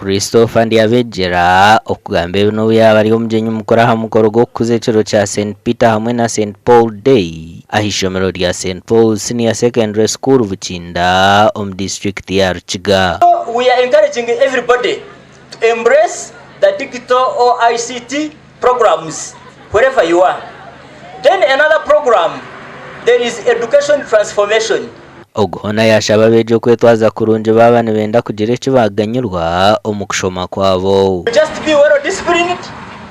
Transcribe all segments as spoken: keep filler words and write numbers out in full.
Christopher Ndyabegyera, okugamba ebi n'obu yaaba ari omugyenyi mukuru aha mukoro gw'okukuza ekiro kya Saint Peter hamwe na Saint Paul Day aha ishomero rya Saint Paul Senior Secondary School Bukinda omu disiturikiti ya Rukiga. We are encouraging everybody to embrace the digital or I C T programs wherever you are. Then another program, there is education transformation. Ogu hoona yaashaba abeegi okwetwaza kurungi baaba nibenda kugira eki baaganyirwa omu kushoma kwabo. Just be well disciplined,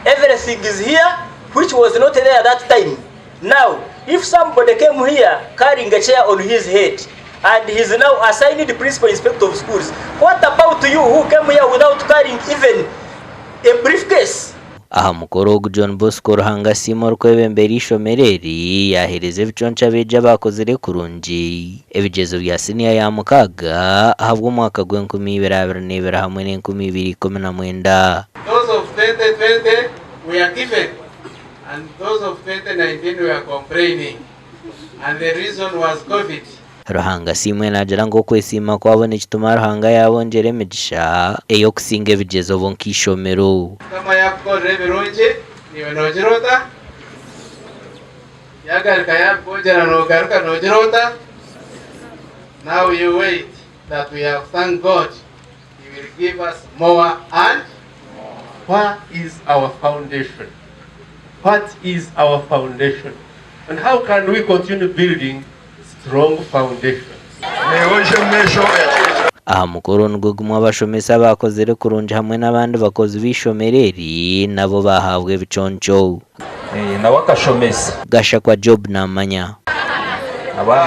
everything is here, which was not there that time. Now, if somebody came here carrying a chair on his head and he is now assigned principal inspector of schools, what about you who came here without carrying even a briefcase? Aha mukoro ogu, John Bosco Ruhangasiimwe, orikwebembera eishomero eri, yaaheereza ebiconco abeegi abaakozire kurungi ebigyezo bya siniya ya mukaaga ahabw'omwaka gw'enkumi ibiri abiri n'ebiri hamwe n'enkumi ibiri ikumi na mwenda. Those of twenty twenty were given, and those of twenty nineteen were complaining, and the reason was COVID. Ruhangasiimwe naagira ngu okwesiima kwabo nikituma Ruhanga yaabongyera emigisha ey'okusinga ebigyezo bo nk'eishomero. Mukama yaakukorera ebirungi, naiwe noogira ota? Yaagaruka yaakukwongyera, noogaruka noogira ota? Now you wait that we have thanked God. He will give us more and more. What is our foundation? What is our foundation? And how can we continue building strong foundations? Aha mukoro nigwo gumwe abashomesa abaakozire kurungi hamwe n'abandi bakozi b'eishomero eri nabo baahabwa ebiconco. Eh, nawe akashomesa. Gashakwa Job Namanya. Abandi